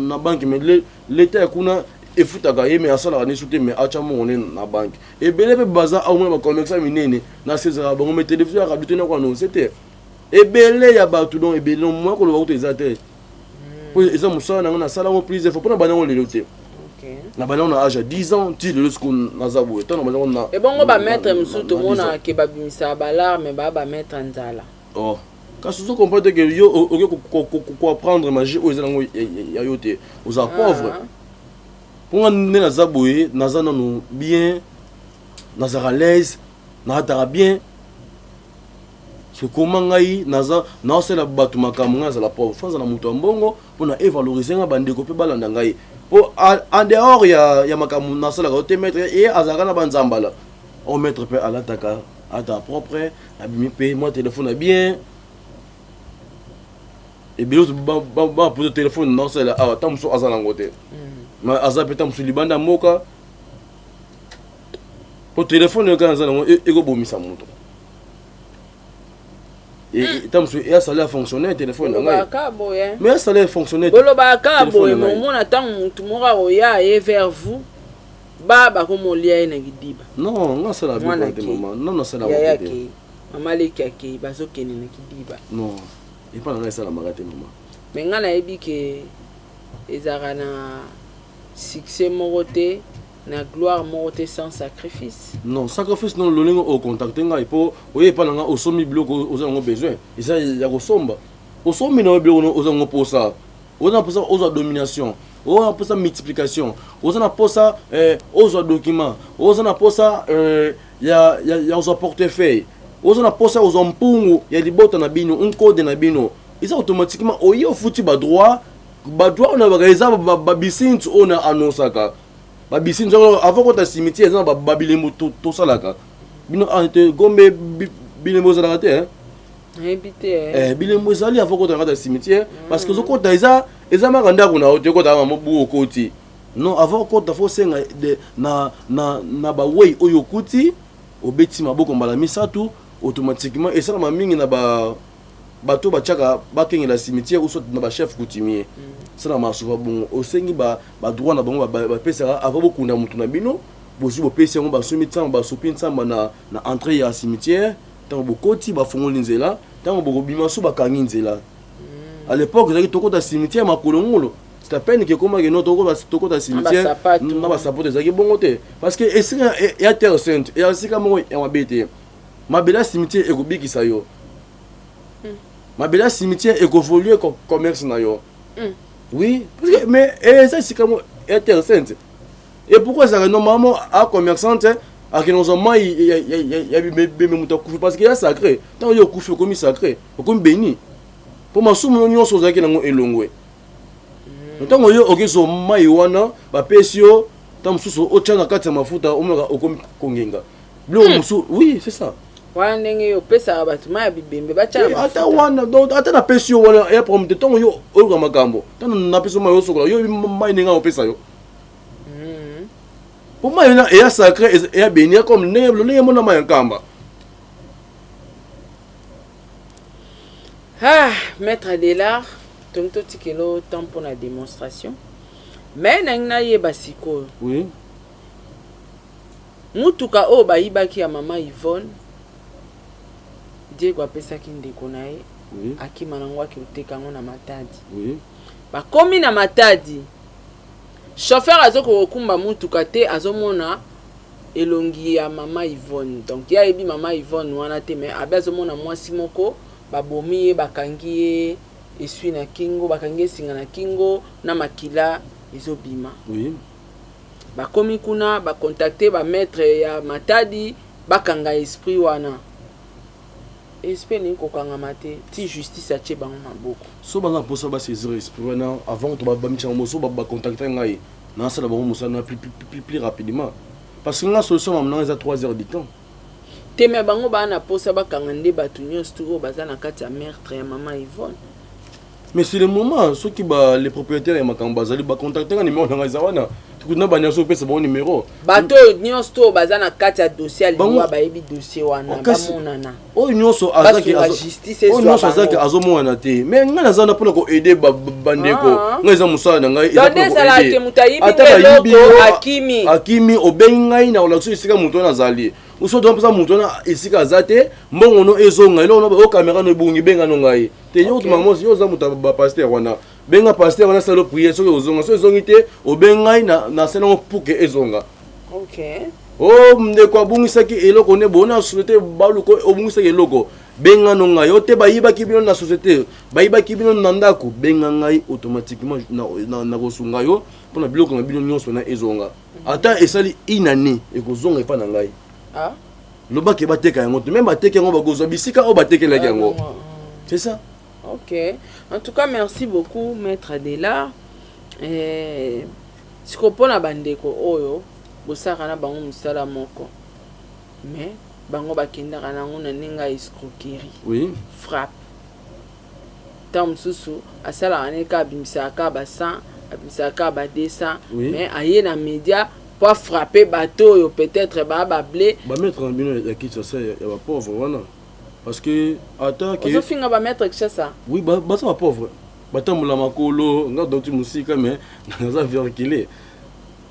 Speaker 1: na banke, mais leta ya kuna efutaka ye, mais asalaka nisu te, mais atya mbongo ne na banke. Ebele mpe baza aomona bacommerçant minene, nasezaka bango, mais télévision ya radio te, nako annonce te. Ebele ya bato, donc ebele mwa koloba kutu eza te, po eza mosala nango, nasala yango plusieurs fois, mpona bandango lelo te, na bandango na age ya 10 ans ti lelo. Siko naza boye, ntango na bandango na
Speaker 2: Ebongo bamaître mosusu tomonaka ke babimisaka balarme, baa bamaître ya nzala.
Speaker 1: Oh, kasi ozo comprendre te ke yo okoki koapprendre magie oyo eza nango ya yo te, oza pauvre. Mponga nde naza boye, naza nano bien, nazalaka l'aise, nalataka bien. Parce que comment ngai naza naosala bato makambo, ngai azala pauvre, faut azala moto ya mbongo mpona evaloriser nga, bandeko mpe balanda ngai. Mpo en dehors ya makambo nasalaka yo te, maître ye azalaka na banzambala o maître mpe alataka ata propre, abimi mpe mwa telefone ya bien ebele. Bapoto telefone naosala awa, ta mosusu aza nango te, mais aza mpe ta mosusu libanda mboka. Po telefone oyo kaka naza nango ekobomisa moto. Ta mosusu eya salaire fonctionnaire, telefone na ngai.
Speaker 2: Bolobaka boye.
Speaker 1: Mais ya salaire fonctionnaire.
Speaker 2: Bolobaka boye.
Speaker 1: Telefone na ngai.
Speaker 2: Momona ntango motu moko akoya aye vers vous, ba bakomolia ye na kidiba.
Speaker 1: Non, nga asala
Speaker 2: Mwana
Speaker 1: biloko te.
Speaker 2: akei.
Speaker 1: Mama, nano asala
Speaker 2: Yaya
Speaker 1: yango te.
Speaker 2: akei, mama leki akei, bazokende na kidiba.
Speaker 1: Non, epa na ngai esalamaka te, mama.
Speaker 2: Mais ngai nayebi ke ezalaka na succès moko te, na gloire moko te sans sacrifice.
Speaker 1: Non, sacrifice non. Lolingo ocontacte ngai mpo oye epa na ngai, osombi biloko oza yango besoin, eza ya kosomba. Osombi na yo biloko no oza yango mposa, oza na mposa ozwa domination, oza na mposa multiplication, oza na mposa ozwa document, oza na mposa ya kozwa portefeuille, oza na mposa kozwa mpungu ya libota na bino, nkode na bino. Eza automatiquement oye, ofuti badroit. Badroit oyo nabaka eza babisintu oyo na annonçaka babisintu avant kota cimetière. Eza na babilembo tosalaka bino awa te. Gombe bilembo ezalaka te, hein?
Speaker 2: Nayebi te, eh.
Speaker 1: Bilembo ezali avant kota na kati ya cimetière, parce que ozokota, eza maka ndako na yo te. Okota kaka mobu okoti, non. Avant okota, faut osenga na bawei oyo okuti, obeti maboko mbala misato, automatiquement esalama mingi na ba bato batiaka bakengela cimetière ou soit na bachef coutumier. Esalama souvent bongo. Osengi badroit na bango, bapesaka avant bokunda motu na bino. Bozwi, bopesi yango, basomi ntsamba, basopi ntsamba na entrée ya cimetière. Ntango bokoti, bafongoli nzela. Ntango bokobima so, bakangi nzela. À l'époque ezalaki tokota cimetière makolo ngolo. C'est à peine ke ekomaki no tokota cimetière
Speaker 2: basapato.
Speaker 1: Na basapato. Ezalaki bongo te, parce que esika ya terre sainte eya esika moko ya mabe te. Mabele ya cimetière ekobikisa yo, mabele ya cimetière ekoévoluer commerce na yo. Oui, parce que mais eza esika moko ya terre sainte. Et pourquoi ezalaka normalement a commerçante akende kozwa mai ya bibembe moto akufi? Parce que ya sacré. Ntango yo okufi, okomi sacré, okomi béni, mpo masumu no nyonso ozalaki nango elongwe. Ntango yo okezwa mai wana bapesi yo, ntango mosusu otya na kati ya mafuta, omonaka okomi kongenga biloko mosusu. Oui, c'est ça.
Speaker 2: Wana ndenge yo opesaka bato mai ya bibembe batya na
Speaker 1: Ata
Speaker 2: mafuta.
Speaker 1: wana, donc ata napesi yo wana ya problème te. Ntango yo oyoka makambo, ntango napesi yo mai osokola, yo mai ndenge opesa yo, po mai wana eya sacré, eya béni, comme ndenge lolenge mona mai ya nkamba.
Speaker 2: Ah, maître Adelar, tongi totikelo temps mpona démonstration, mais nangi nayeba sikoyo.
Speaker 1: Oui.
Speaker 2: Mutuka oyo bayibaki ya mama Yvonne, Diego apesaki ndeko na ye. Akima nango, aki koteka yango na Matadi. Bakomi na Matadi, chauffeur azokoka kokumba mutuka te, azomona elongi ya mama Yvonne. Donc ye ayebi mama Yvonne wana te, mais abe azomona mwasi moko babomi ye, bakangi ye esui na kingo, bakangi ye singa na kingo na makila ezobima. Bakomi kuna, bacontacte bamaître ya Matadi, bakanga esprit wana. Esprit elingi kokangama te ti justice atie bango maboko.
Speaker 1: So baza mposa basaisir esprit wana avant to bamitiango moso, bacontacte ngai, nasala bango mosala na plus, plus, plus rapidement, parce que nga solution mamu nanga eza 3 heures du temps.
Speaker 2: Te, mais bango baa na posa bakanga nde bato nyonso tu oyo baza na kati ya meurtre ya mama Yvonne.
Speaker 1: Mais c'est le moment soki ba les propriétaires ya makambo bazali, bacontacte nga, numéro nanga eza wana. Kuna banyonso opesa bango numéro.
Speaker 2: Bato oyo nyonso to oyo baza na kati ya dossier ya
Speaker 1: Bango-
Speaker 2: liwa, bayebi dossier wana.
Speaker 1: Kasi-
Speaker 2: Bamonana.
Speaker 1: Oyo nyonso azaki
Speaker 2: Basunga justice
Speaker 1: oyo
Speaker 2: ezwa
Speaker 1: nyonso azaki
Speaker 2: bango.
Speaker 1: azomonana te, mais ngai naza na mpona koaider bandeko.
Speaker 2: Ah.
Speaker 1: Ngai eza mosala na ngai, eza
Speaker 2: Donc
Speaker 1: mpona
Speaker 2: nde ezalaka
Speaker 1: koaider.
Speaker 2: ke moto ayibi
Speaker 1: Ata
Speaker 2: ngo
Speaker 1: bayibi
Speaker 2: eloko,
Speaker 1: yo,
Speaker 2: akimi.
Speaker 1: Akimi, obengi ngai na kolakisa esika moto wana azali. Oso to mposa moto wana esika aza te, mbongo no ezonga, eloko no o caméra no ebungi, benga no ngai te. Yo otuma mosi, yo oza moto ya bapasteur wana, benga pasteur wana, sala prière. Soki ozonga, soki ezongi te, obengi ngai na sala yango pour que ezonga. O ndeko abungisaki eloko nde boye na société, baluka obungisaki eloko, benga no ngai. Yo te, bayibaki bino na société, bayibaki bino na ndako, benga ngai, automatiquement nakosunga yo mpona biloko na bino nyonso na ezonga. Ata esali une année, ekozonga epa na ngai.
Speaker 2: Ah.
Speaker 1: Loba ke bateka yango te. Même bateki yango bakozwa bisika oyo batekelaki yango. C'est ça.
Speaker 2: Ok. En tout cas, merci beaucoup, Maître Adela. Eh, sikoyo mpo na bandeko oyo bosalaka na bango mosala moko mais bango bakendaka na yango na ndenge ya escroquerie.
Speaker 1: Oui.
Speaker 2: Frappe. Ntango mosusu asalaka ne kaka abimisaka kaka ba 100, abimisaka kaka ba 200,
Speaker 1: Oui.
Speaker 2: mais aye na media po afrappe bato oyo peut-être baa ba ble.
Speaker 1: Ba maître na bino ya Kinshasa ya ba pauvre wana parce que ata ke
Speaker 2: Ozofinga ba maître Kinshasa?
Speaker 1: Oui, baza ba pauvre. Batambola makolo, nga nauti mosika mais naza verkile.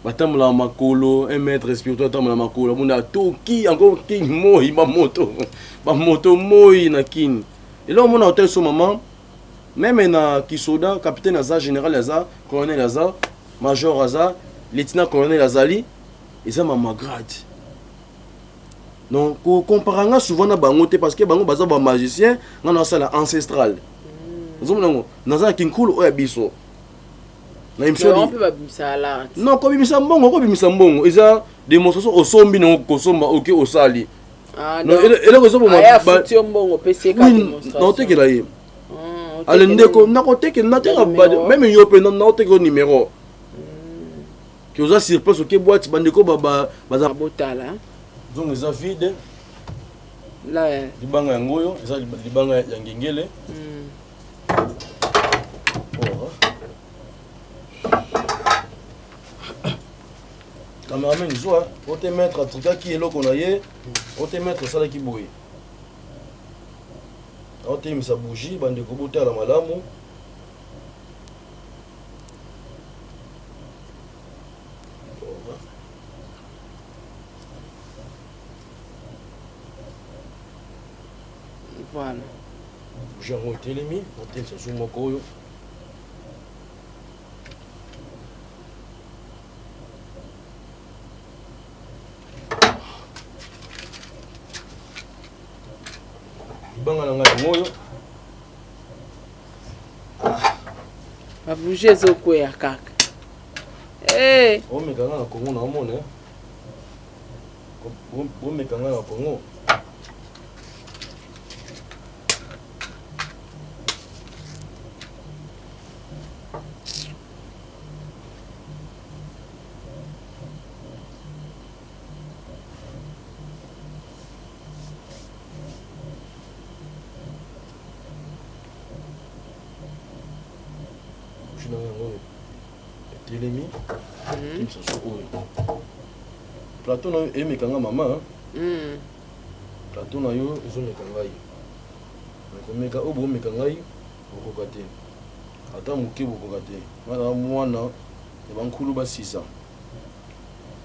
Speaker 1: Batambola makolo, un maître spirituel atambola makolo, amoni atoki encore king moi ba moto. Ba moto moi na kin. Eloko mona hotel so maman, meme na Kisoda, capitaine aza, général aza, colonel aza, major aza, lieutenant colonel azali, eza mama grade. Donc ko comparer nga souvent na bango te parce que bango baza ba magicien, nga na sala ancestral. Ozomona ngo, naza na kinkulu oyo ya biso. Na émission
Speaker 2: Bango mpe babimisa alerte.
Speaker 1: Non, kobimisa mbongo, kobimisa mbongo eza démonstration osombi nango kosomba oke osali.
Speaker 2: Ah,
Speaker 1: Non,
Speaker 2: donc,
Speaker 1: eloko ezoboma
Speaker 2: aya afuti yo mbongo opesi ye kaka
Speaker 1: Oui,
Speaker 2: démonstration.
Speaker 1: naotekela ye.
Speaker 2: Ah,
Speaker 1: Ale
Speaker 2: otekela
Speaker 1: ndeko
Speaker 2: ye.
Speaker 1: nakotekela, nateka
Speaker 2: Ba numéro.
Speaker 1: ba- même yo mpe naotekela yo numéro. Ke oza sur place oke boîte bandeko ba ba baza
Speaker 2: botala.
Speaker 1: Zongo eza vide.
Speaker 2: La, eh.
Speaker 1: Libanga yango oyo eza libanga ya ngengele. Oh. Cameraman zwa, ote maître atrikaki eloko na ye, ote maître asalaki boye. Aotelemisa bougie, bandeko botala malamu.
Speaker 2: Voilà.
Speaker 1: Bougie yango etelemi, otelemisa zu moko oyo. Libanga na ngai yango oyo.
Speaker 2: Ba bougie ezokweya kaka. Eh.
Speaker 1: Omeka nga na Congo na omona. Omeka nga na Congo. Etelemi plateau na yo emeka nga mama, plateau na yo ezomeka ngai, nakomeka oyo bomeka ngai bokoka te, ata moke bokoka te. Nga naza mwana ya bankulu basisa,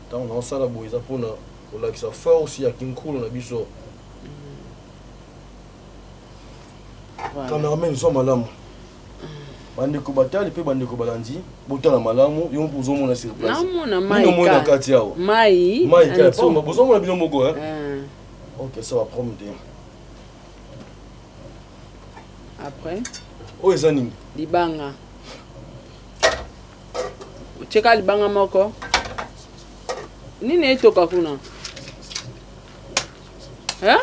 Speaker 1: ntango naosala boye eza mpona kolakisa force ya kinkulu na biso. Cameraman zwa malamu, bandeko batali mpe bandeko balandi, botala malamu, yo mpo ozomona sur place.
Speaker 2: Naomona
Speaker 1: Nini
Speaker 2: mai
Speaker 1: omoni na
Speaker 2: kaka.
Speaker 1: kati awa?
Speaker 2: Mai
Speaker 1: Mai
Speaker 2: na
Speaker 1: kaka.
Speaker 2: nzungu.
Speaker 1: Pamba, bozomona bino moko, hein?
Speaker 2: Eh.
Speaker 1: Ok, ça va prendre te.
Speaker 2: Après?
Speaker 1: Oyo eza nini?
Speaker 2: Libanga. Otieka libanga moko. Nini etoka kuna? Hein?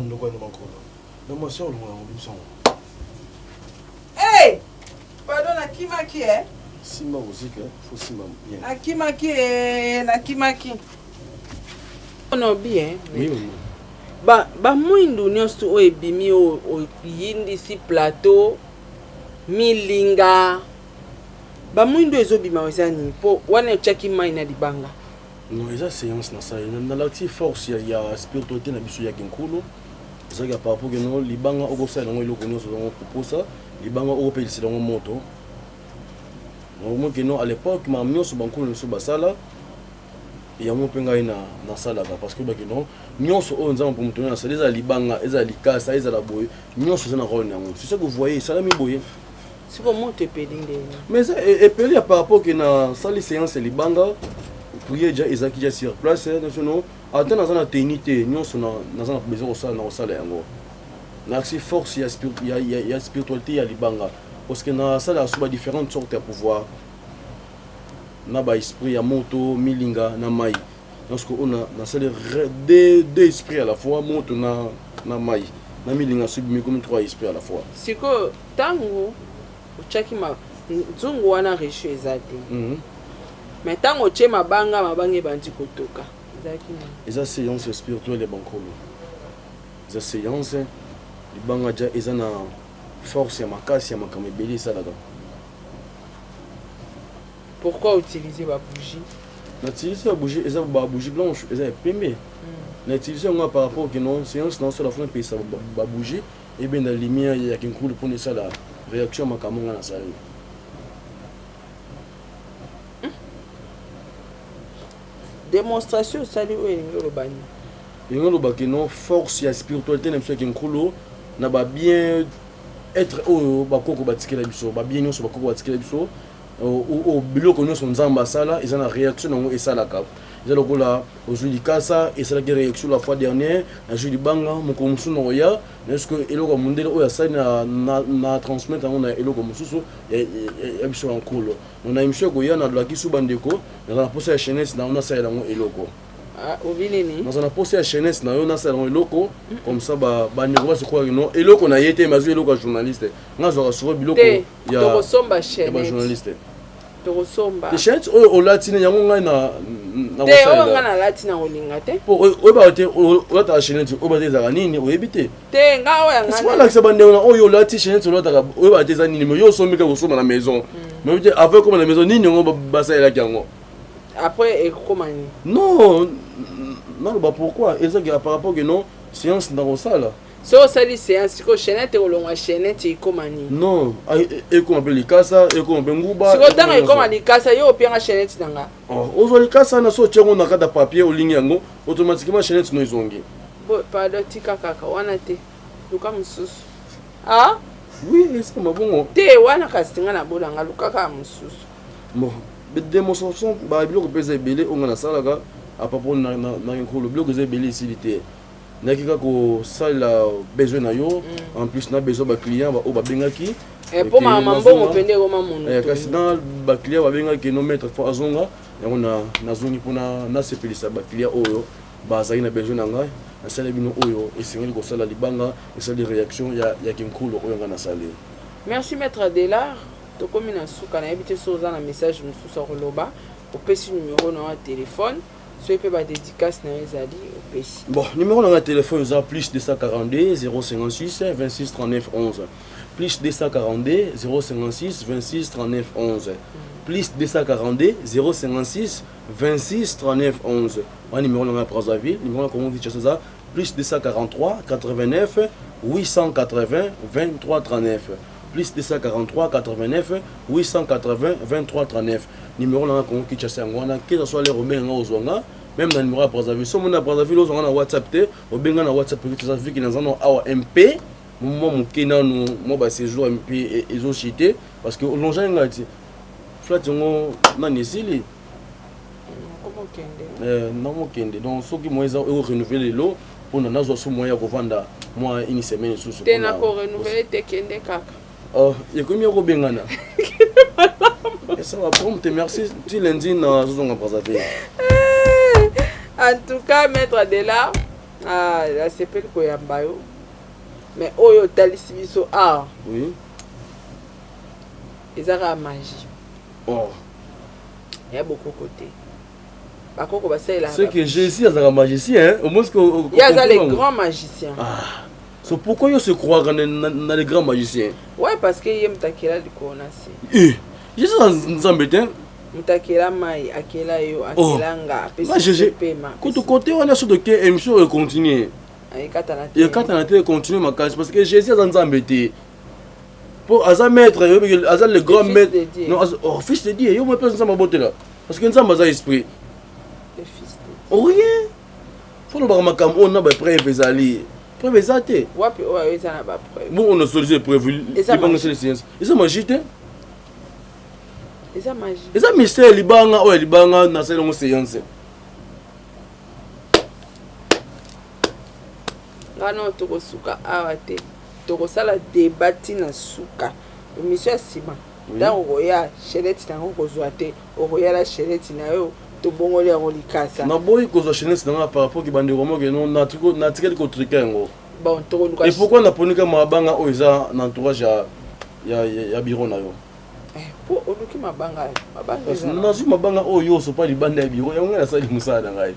Speaker 1: ndoko ya bankolo. Na mwasi olongola yango bimisa yango.
Speaker 2: Hey! Pardon, nakimaki eh.
Speaker 1: Simba moziki, faut simba bien.
Speaker 2: Nakimaki eh, nakimaki. Onobi eh.
Speaker 1: Oui, maman.
Speaker 2: Ba ba mwindu nyonso oyo ebimi oyo oyindisi plateau milinga ba mwindu ezobima eza nini po wana otiaki mai na libanga.
Speaker 1: Non, eza séance nasali nalakisi force ya, ya spiritualité na biso ya kinkulu ezalaki ya par rapport keno libanga okosalela yango eloko nyonso yango koposa libanga okopelisela yango moto omoi keno à l'époque makambo nyonso bankulu na biso basala yango mpe ngai nasalaka parce que bakeno nyonso oyo nzambe mpo moto nasala ezala libanga ezala likasa ezala boye nyonso eza na role na yango c'est ça que vous voyez esalami boye.
Speaker 2: Siko moto epeli ndenge.
Speaker 1: Mais eza epeli ya par rapport que na sali séance ya libanga prière ja ezalaki ja sur place nationaux ata naza na tenue te nyonso naza na besoin kosala na kosala yango nakisi force ya, ya, ya, ya spiritualité ya libanga parce que nasalaka so ba différentes sortes ya pouvoir na ba esprit ya moto milinga na mai donc oyo nasali deux, deux esprits à la fois moto na, na mai na milinga so ebimi komi trois esprits à la fois.
Speaker 2: Sikoyo ntango otyaki ma nzungu wana rechu eza te mm -hmm. mais ntango otye mabanga mabanga ebandi kotoka ezalaki nini?
Speaker 1: Eza séance spirituelle ya bankolo, eza séance libanga ja eza na force ya makasi ya makambo ebele esalaka.
Speaker 2: Pourquoi utiliser ba bougie?
Speaker 1: Na utiliser ba bougie eza ba bougie blanche eza ya pembe. Mm. Na utiliser yango par rapport que non séance na osala fona pesa ba bougie ebenda lumière ya kinkulu pona esala réaction ya makambo nga nasali.
Speaker 2: Hmm. Démonstration osali oyo elingi oloba nini?
Speaker 1: Elingi oloba que non force ya spiritualité na biso ya kinkulu na ba bien être oyo bakoko batikela biso ba bien nyonso bakoko batikela biso oyo biloko nyonso nzambe asala eza na réaction yango esalaka eza lokola ozwi likasa esalaki réaction la fois dernière nazwi libanga mokolo mosusu na koya nayeske eloko ya mondele oyo asali na, na, na transmettre yango na eloko mosusu ya biso ya nkolo na émission ekoya nalakisi bandeko naza na mposa ya chaînette na yo nasalela yango eloko.
Speaker 2: Ah, obi nini?
Speaker 1: Naza na posa ya chaînette na yo nasala yango eloko comme ça ba bandeko basokolaki no eloko na ye te mais azwi eloko ya journaliste. Nga azwaka souvent biloko
Speaker 2: ya tokosomba
Speaker 1: chaînette ya ba journaliste.
Speaker 2: Tokosomba.
Speaker 1: Te chaînette oyo olati ne yango ngai na
Speaker 2: na Te oyo ngai nalati na kolinga te.
Speaker 1: Po oyebaka te olataka chaînette oyo bate ezalaka nini oyebi te.
Speaker 2: Te ngai oyo
Speaker 1: ngai. Sikoyo alakisa bandeko na oyo olati chaînette olataka oyebaka te eza nini mais yo osombi kaka kosomba na maison. Mais oyebi te avant ekoma na maison nini yango basalelaki yango.
Speaker 2: Après ekokoma nini?
Speaker 1: Non, naloba pourquoi eza que par rapport que non séance nakosala.
Speaker 2: Soki osali séance sikoyo chaînette ekolongwa chaînette ekoma nini?
Speaker 1: Non, ekoma mpe likasa, ekoma mpe nguba.
Speaker 2: Sikoyo ntango ekoma likasa yo opianga chaînette na nga.
Speaker 1: Oh, ozwa likasa na so otie yango na kati ya papier olingi yango automatiquement chaînette no ezongi.
Speaker 2: Bo pardon tika kaka wana te. Luka mosusu. Ah?
Speaker 1: Oui, esika bongo.
Speaker 2: Te wana kasi nga nabola nga luka kaka mosusu.
Speaker 1: Bon, demonstration ba biloko mpe eza ebele oyo nga nasalaka apapo na nkolo biloko eza ebele esili te nayaki kaka kosalela besoin na yo mm. en plus na besoin baclient oyo babengaki
Speaker 2: eh, mpo mama mbongo mpe nde ekoma mono
Speaker 1: eh, kasi na baclient babengaki no maître fo azonga yango nazongi mpo nasepelisa baclient oyo bazalaki na besoin na ngai nasali bino oyo esengeli kosala libanga esali réaction ya, ya kinkulu oyo ngai nasali.
Speaker 2: Merci maître Adelard. Tokomi na suka, nayebi te soki oza na message mosusu ya koloba, opesi numero na yo ya telephone, soki pe ba dedicace na yo ezali opesi.
Speaker 1: Bon, numero na nga ya telephone eza plus 242 056 26 39 11 plus 242 056 26 39 11 plus 242 056 26 39 11 wana numero na nga ya Brazzaville. Numero na Congo Kinshasa eza plus 243 89 880 23 39 plus 243 89 880 23 39 numéro nanga Congo Kinshasa yango wana que ça soit l'heure obenga nga ozwa nga même na numéro ya Brazzaville so omoni na Brazzaville ozwa nga na WhatsApp te obenga na WhatsApp Kinshasa vu que naza na awa MP mwa moke nanu mwa ba séjour MP ezochite parce que olongeaki nga ti flat yango nani esili nakokende donc soki moyen eza eko renouveler lelo mpona nazwa so moyen ya kovanda mwa une semaine lisusu
Speaker 2: te nako renouveler te kende kaka.
Speaker 1: Oh, ekomi ya kobengana esala prompt merci ti lundi nazozonga Brazzaville.
Speaker 2: En tout cas maître Adela. Ah, nasepeli koyamba yo mais oyo otalisi biso awa
Speaker 1: oui.
Speaker 2: Eza kaka magie.
Speaker 1: Oh.
Speaker 2: Ya bokoko te, bakoko basalelaka.
Speaker 1: C'est que Jésus azalaka magicien, hein? Au moins que
Speaker 2: ye aza le grand magicien.
Speaker 1: Ah. So pourquoi yo se croire na, na, na le grand magicien?
Speaker 2: Ouais, parce que ye moto akela likolo na se.
Speaker 1: Eh, Jésus aza nzambe te.
Speaker 2: Moto akela mai, akela yo, akela nga, apesi pema.
Speaker 1: Kutu kote wana so toke émission econtinue.
Speaker 2: Ekatana te.
Speaker 1: Ekatana te, econtinue makasi parce que Jésus aza nzambe te. Po aza maître, aza le grand maître. Non, aza, oh, fils de Dieu, yo mo pesa nzambe abotela. Parce que nzambe aza esprit.
Speaker 2: Le fils de Dieu.
Speaker 1: Rien. Faut lobaka makambo oyo na ba preuve ezali. Preuve eza te.
Speaker 2: Wapi oyo eza na ba preuve?
Speaker 1: Bon, on a solution preuve. Libanga c'est science. Eza magie te.
Speaker 2: Eza magie.
Speaker 1: Eza mystère libanga oyo libanga na sala ngo séance.
Speaker 2: Nga no tokosuka awa te. Tokosala débat ti na suka. Émission ya nsima. Ntango okoya chenette na yango kozwa te, okoya na chenette na yo, tobongoli yango likasa.
Speaker 1: Naboyi kozwa chenette na nga par rapport ke bandeko moke no natikali kotrika yango.
Speaker 2: Bon, tokoluka.
Speaker 1: Et pourquoi naponika mabanga oyo eza na entourage ya, ya, ya bureau na yo?
Speaker 2: Po oluki mabanga, mabanga eza.
Speaker 1: Nazwi mabanga oyo yo osopa libanda ya bureau, yango ngai nasali mosala na ngai.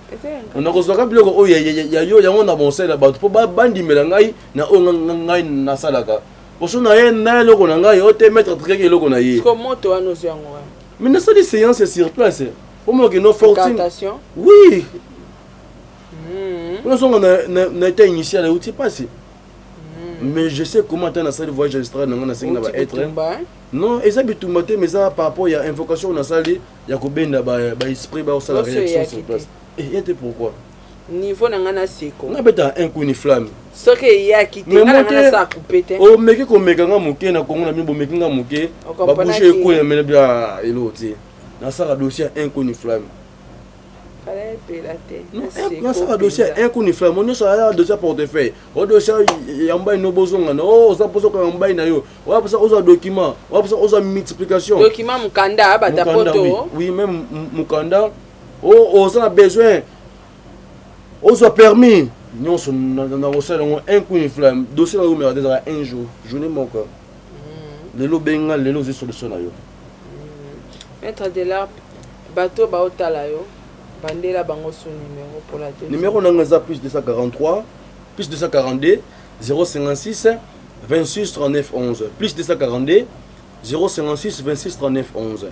Speaker 1: Nakozwaka biloko oyo ya yo yango na bonsalela bato mpo bandimela ngai na oyo ngai nasalaka. Poso na ye na eloko na ngai oyo te maître atrikaki eloko na ye.
Speaker 2: Siko moto wana ozwi yango wana.
Speaker 1: Mais nasali séance sur place. Po moke no fortune.
Speaker 2: Incantation.
Speaker 1: Oui. Mpona zonga na, na, na état initial euti mpasi. Mais je sais comment ata nasali voyage astral na ngai nasengi na ba être. Non, eza bitumba te mais eza par rapport ya invocation oyo nasali ya kobenda ba, ba esprit baosala réaction sur place. Eh, ye te pourquoi?
Speaker 2: Niveau na ngai na seko.
Speaker 1: Nabeta un coup ni flamme.
Speaker 2: Soki eyaki te, ngai na ngai nasala coupe te.
Speaker 1: Omeki komeka nga moke na Congo na bino bomeki nga moke. Babouche ekoya mene bia eloko te. Nasala dossier ya un coup ni flamme. Nasala dossier ya un coup ni flamme. Nyonso aya dossier ya portefeuille. O dossier ya mbai no bozonga na. O oza posa okanga mbai na yo. Oya posa ozwa document. Oya posa ozwa multiplication.
Speaker 2: Document mukanda bata poto.
Speaker 1: Oui, même mukanda. O oza na besoin ozwa permis nyonso nakosala yango un coup une flamme. Dossier na yo omeka te ezalaka un jour, journée moko. Lelo obengi nga, lelo ozwi solution na yo.
Speaker 2: Maître Adelard, bato baotala yo, bandela bango son numéro pour la deuxième.
Speaker 1: Numéro nanga eza plus 243 plus 242 056 26 39 11 plus 242 056 26 39 11.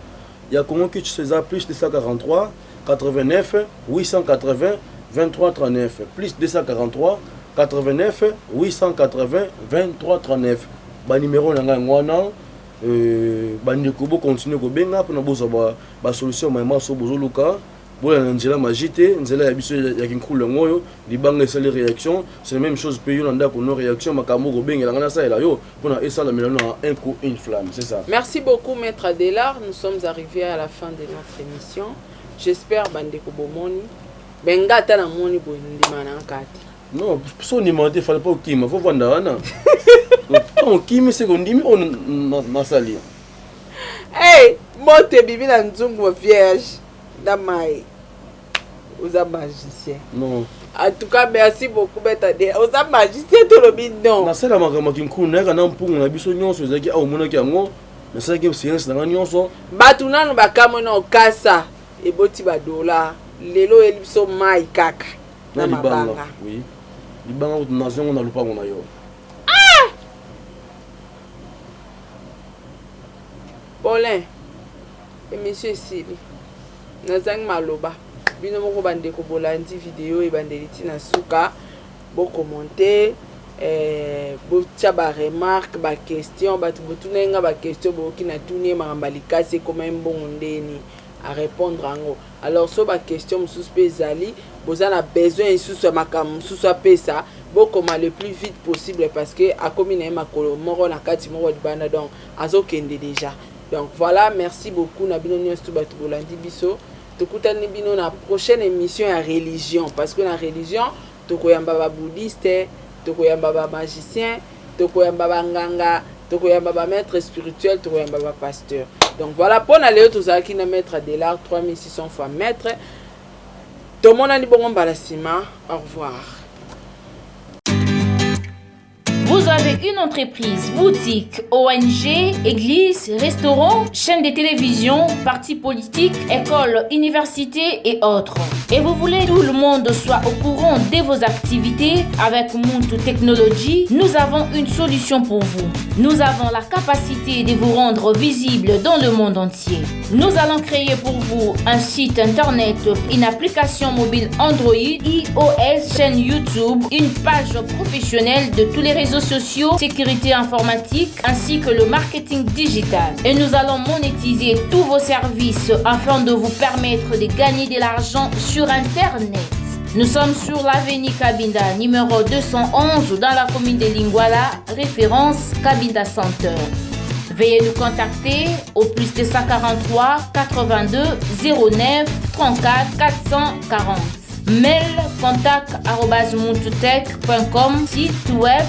Speaker 1: Ya Congo Kitsch eza plus 243 89 880 23 39 plus 243 89 880 23 39. Ba numéro na ngai yango wana. Bandeko bo continuer kobenga mpona bozwa ba solution mayema so bozoluka. Bolanda nzela magie te, nzela ya biso ya kinkulu yango oyo, libanga esali réaction, c'est la même chose pe yo na ndako no réaction makambo okobengela ngai nasalela yo mpona esalamela na un coup une flamme, c'est ça.
Speaker 2: Merci beaucoup maître Adelard, nous sommes arrivés à la fin de notre émission. J'espère bandeko bomoni. Benga ata na moni boye ndima na nkati.
Speaker 1: Non, so ndima te fallait pas okima, faut vanda wana. Tant okimi c'est kondimi oyo nasali.
Speaker 2: Hey, moto ebimi na nzungu vierge na mai. Oza magicien.
Speaker 1: Non.
Speaker 2: En tout cas, merci beaucoup maître Adelard. Oza magicien tolobi non.
Speaker 1: Nasala makambo ya kinkulu, nayaka na mpungu na biso nyonso ezalaki awa omonaki yango, nasalaki séance na ngai nyonso.
Speaker 2: Bato nanu bakamwe na okasa eboti ba dollar lelo oyeli biso mai kaka na
Speaker 1: Na libanga.
Speaker 2: mabanga.
Speaker 1: Oui. Libanga kutu nazwi yango na lopango na yo.
Speaker 2: Ah! Paulin, émission esili. Nazangi maloba. Bino moko bandeko bolandi video ebandeli ti na suka, bo commenter, botia ba remarque, ba question, bato botunaki nga ba question boyoki na tuni ye makambo ya likasi ekoma ye mbongo ndeni a répondre yango. Alors so ba question mosusu pe ezali, boza na besoin lisusu ya makambo mosusu apesa, bokoma le plus vite possible parce que akomi na ye makolo moko na kati moko libanda, donc azokende déjà. Donc voilà, merci beaucoup na bino nyonso bato bolandi biso. Tokutani bino na prochaine émission ya religion, parce que na religion tokoyamba ba bouddhiste, tokoyamba ba magicien, tokoyamba ba nganga, tokoyamba ba maître spirituel, tokoyamba ba pasteur. Donc voilà, pona leo tozalaki na maître Adelard 3600 fois maître. Tomonani bongo mbala sima. Au revoir.
Speaker 9: avez une entreprise, boutique, ONG, église, restaurant, chaîne de télévision, parti politique, école, université et autres, et vous voulez que tout le monde soit au courant de vos activités avec Muntu Technology, nous avons une solution pour vous. Nous avons la capacité de vous rendre visible dans le monde entier. Nous allons créer pour vous un site internet, une application mobile Android, iOS, chaîne YouTube, une page professionnelle de tous les réseaux sociaux, sécurité informatique, ainsi que le marketing digital. Et nous allons monétiser tous vos services afin de vous permettre de gagner de l'argent sur Internet. Nous sommes sur l'avenue Kabinda, numéro 211, dans la commune de Lingwala, référence Kabinda Center. Veuillez nous contacter au plus 243 82 09 34 440. Mail contact site web.